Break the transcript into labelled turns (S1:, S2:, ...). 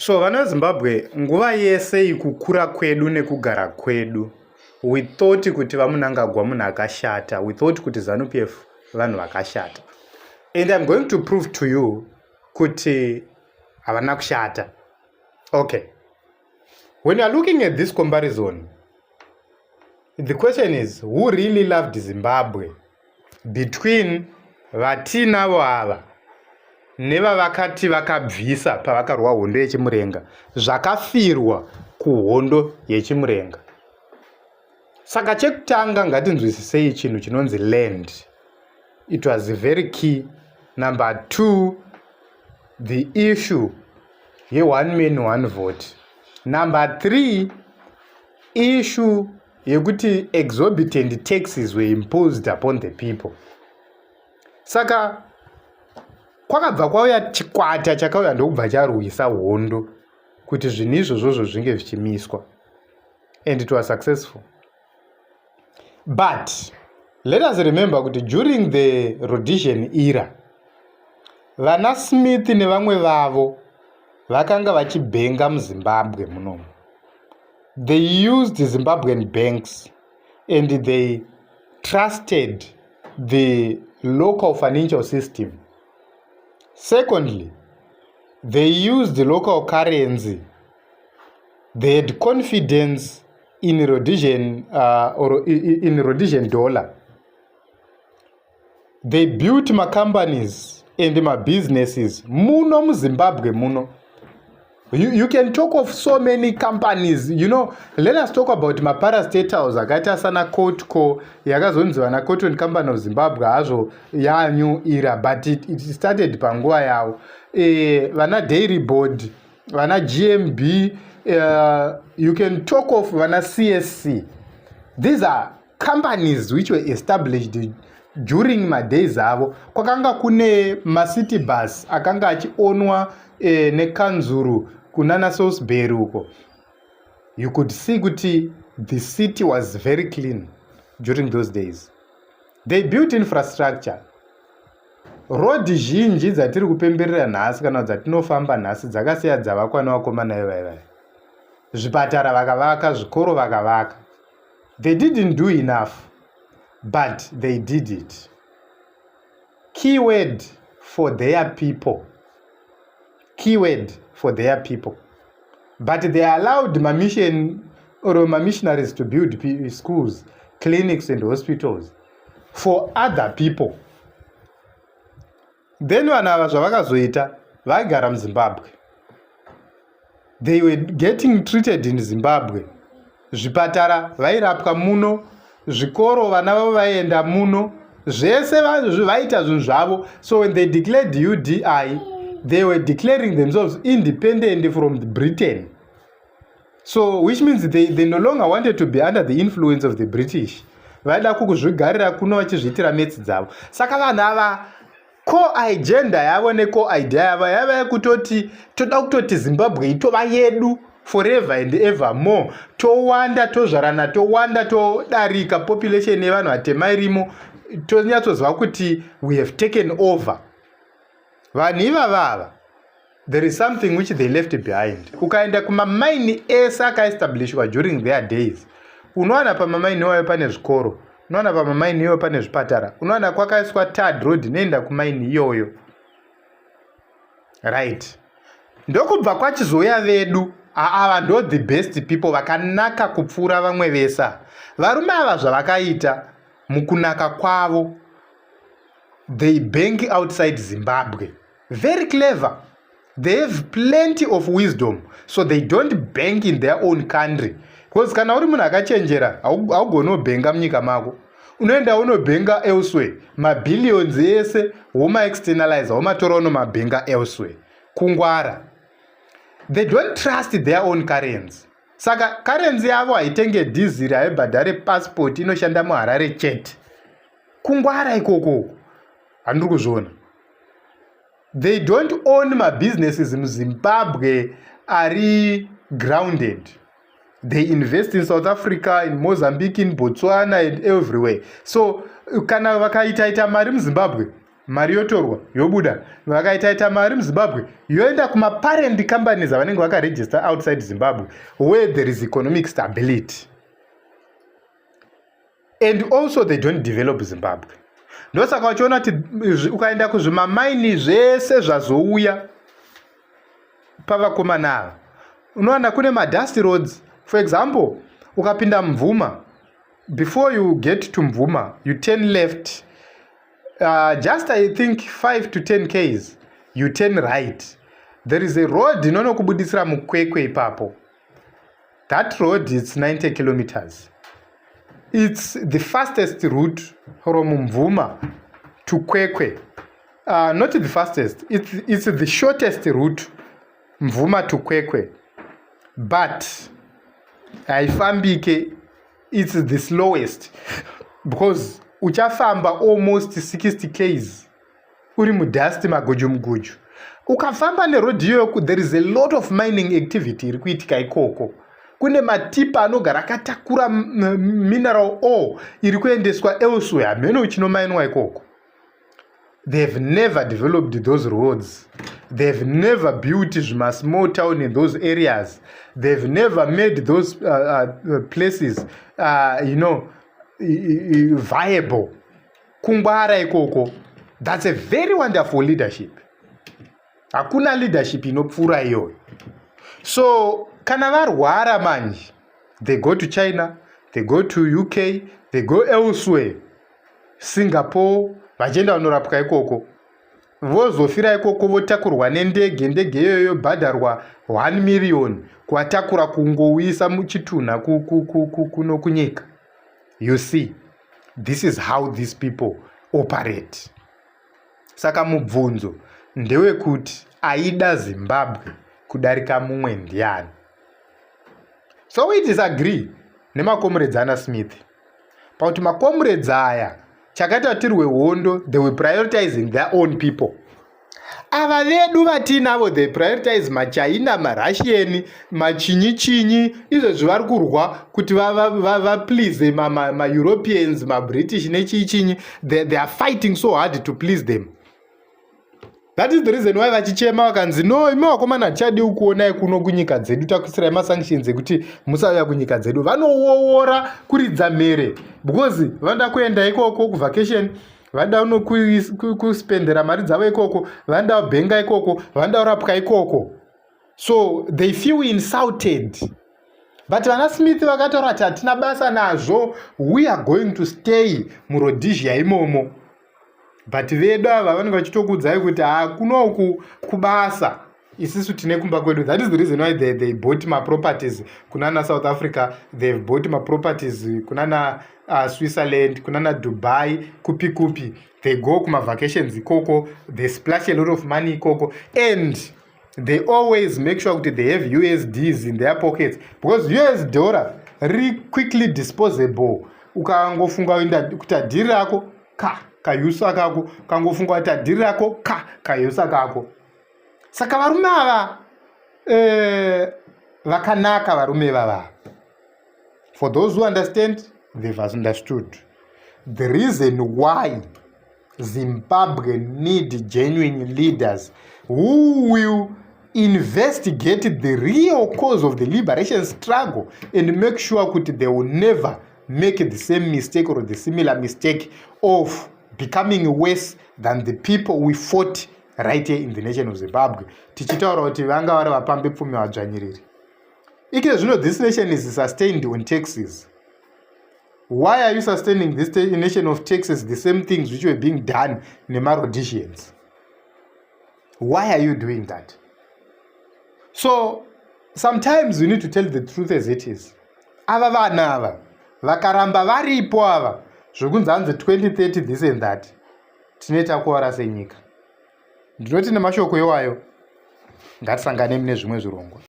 S1: So vana veZimbabwe, nguva yese ikukura kwedu nekugara kwedu, we thought kuti VaMnangagwa munhu akashata. We thought kuti ZANU PF vanhu vakashata, and I'm going to prove to you kuti havana kushata. Okay, when you are looking at this comparison, the question is, who really loved Zimbabwe between vatinavo ava nevavakati vakabvisa pavakarwa hondo yeChimurenga, zvakafirwa kuhondo yeChimurenga? Saka chekutanga, ngatinzwisisei chinhu chinonzi land. It was very key. Number two, the issue ye-one man, one vote. Number three, issue yekuti exorbitant taxes were imposed upon the people. Saka kwakabva kwauya chikwata chakauya ndokubva charwisa hondo kuti zvinhu izvozvozvo zvinge zvichimiswa, and it was successful. But let us remember kuti during the Rhodesian era, vana Smith nevamwe vavo vakanga vachibhenga muZimbabwe munomu. They used Zimbabwean banks and they trusted the local financial system. Secondly, they used the local currency. They had confidence in Rhodesian or in Rhodesian dollar. They built macompanies and mabusinesses muno muZimbabwe muno. You can talk of so many companies. Let us talk about maparastatals akaita sana Cottco, yakazonzi vana Cotton Company of Zimbabwe hazvo yanew era, but it started panguva yavo. Vana Dairy Board, vana GMB, you can talk of vana CSC. These are companies which were established during madays avo. Kwakanga kune macity bus akanga achionwa nekanzuru kunana Salisbury uko. You could see kuti the city was very clean during those days. They built infrastructure. Rodhi zhinji dzatiri kupemberera nhasi kana dzatinofamba nhasi dzakasiya dzavakwa nevakomana ivaivai. Zvipatara vakavaka, zvikoro vakavaka. They didn't do enough, but they did it. Keyword: for their people. Keyword: for their people. But they allowed mamission or mamissionaries to build schools, clinics and hospitals for other people. Then vanhu ava zvavakazoita, vaigara muZimbabwe. They were getting treated in Zimbabwe. Zvipatara vairapwa muno, zvikoro vana vavo vaienda muno, zvese vaita zvinhu zvavo. So when they declared UDI, they were declaring themselves independent from Britain, so which means they no longer wanted to be under the influence of the British. Vaida kukuzvigarira kuno vachizviitira metsi dzavo. Saka vanhu ava, core agenda yavo necore idea yavo yaiva yekutoti toda kutoti Zimbabwe itova yedu forever and ever more, towanda, tozvarana, towanda, todarika population yevanhu vatema irimo, tonyatsoziva kuti we have taken over. Vanhu ivavava, there is something which they left behind. Ukaenda kumamaini ese akaestablishwa during their days, unowana pamamaini iwayo pane zvikoro, unowana pamamaini iyoyo pane zvipatara, unowana kwakaiswa tarred road inoenda kumaini iyoyo, right? Ndokubva kwachizouya vedu ava, ndo the best people, vakanaka kupfuura vamwe vesa. Varume ava, zvavakaita mukunaka kwavo, they bank outside Zimbabwe. Very clever. They have plenty of wisdom, so they don't bank in their own country, because kana uri munhu akachenjera, haugoni ubhenga munyika mako. Unoenda unobhenga elsewhere, mabillions ese womaexternalize, womatora, unomabhenga elsewhere. Kungwara. They don't trust their own currency. Saka currency yavo haitenge dhiziri, haibhadhare passport, inoshanda muHarare chete. Kungwara ikoko, handiri kuzviona. They don't own mabusinesses muZimbabwe ari grounded. They invest in South Africa, in Mozambique, in Botswana and everywhere. So kana vakaitaita mari muZimbabwe, Mari yotorwa, yobuda. Vakaitaita mari muZimbabwe, yoenda kumaparent companies avanenge vakaregister outside Zimbabwe, where there is economic stability. And also they don't develop Zimbabwe. Ndosaka uchiona kuti ukaenda kuzvimamaini zvese zvazouya pavakomana ava, unowana kune madust roads. For example, ukapinda Mvuma, before you get to Mvuma, you turn left, just I think 5 to 10 ks, you turn right, there is a road inonokubudisira muKwekwe ipapo. That road is 90 kilometers. It's the fastest route from Mvuma to Kwekwe. Not the fastest, it's the shortest route, Mvuma to Kwekwe, but haifambike. It's the slowest because uchafamba almost 60 ks uri mudust, maguju muguju. Ukafamba nerodhi iyoyo, there is a lot of mining activity iri kuitika ikoko. Kune matipa anogara akatakura mineral ore iri kuendeswa elsewhere, hameno uchinomainwa ikoko. They've never developed those roads. They've never built zvimasmall town in those areas. They've never made those places viable. Kungwara ikoko, that's a very wonderful leadership. Hakuna leadership inopfuura iyoyo. So kana varwara manje, they go to China, they go to UK, they go elsewhere, Singapore, vachienda vanorapwa ikoko, vozofira ikoko, votakurwa nendege. Ndege iyoyo yobhadharwa 1 million kuvatakura kungouyisa muchitunha kuno kunyika. You see, this is how these people operate. Saka mubvunzo ndewekuti aida Zimbabwe kudarika mumwe ndiani? So we disagree nemacomrades ana Smith pakuti macomrades aya, chakaita tirwe hondo, they were prioritizing their own people. Ava vedu vatinavo, they prioritize maChina, maRussian, machinyi chinyi. Izvezvi vari kurwa kuti vaplease maEuropeans, maBritish nechii chinyi. They are fighting so hard to please them. That is the reason why vachichema vakanzi, "No, imi vakomana, hatichadi kuonai kuno kunyika dzedu, takuisirai masanctions ekuti musauya kunyika dzedu." Vanowowora kuridza mhere because vanoda kuenda ikoko kuvacation, vanoda kuspendera mari dzavo ikoko, vanoda kubhenga ikoko, vanoda kurapwa ikoko. So they feel insulted. But vana Smith vakataura kuti hatina basa nazvo, we are going to stay muRhodesia imomo. But vedu ava vanenge vachitokuudzai kuti hakunoku kubasa, isusu tine kumba kwedu. That is the reason why they bought maproperties kunana South Africa, they've bought maproperties kunana Switzerland, kunana Dubai, kupi kupi. They go kumavacations ikoko, they splash a lot of money ikoko, and they always make sure kuti they have USDs in their pockets, because US dollar riri quickly disposable. Ukangofunga kuti adhiri rako ka kayusa kako, kangofunga kuti adhiri rako ka kayusa kako. Saka varume ava vakanaka varume vava. For those who understand, they've understood the reason why Zimbabwe need genuine leaders who will investigate the real cause of the liberation struggle and make sure kuti they will never make the same mistake or the similar mistake of becoming worse than the people we fought right here in the nation of Zimbabwe, tichitaura kuti vanga vari vapambe pfumi, vadzvanyiriri. Ike zvino this nation is sustained on taxes. Why are you sustaining this nation of taxes, the same things which were being done nemaRhodesians? Why are you doing that? So sometimes you need to tell the truth as it is. Ava vana ava vakaramba varipo ava, zvokunzi hanzi 2030 this and that, tinoita kuvara senyika. Ndinoti nemashoko iwayo, ngatisangane mune zvimwe zvirongwa.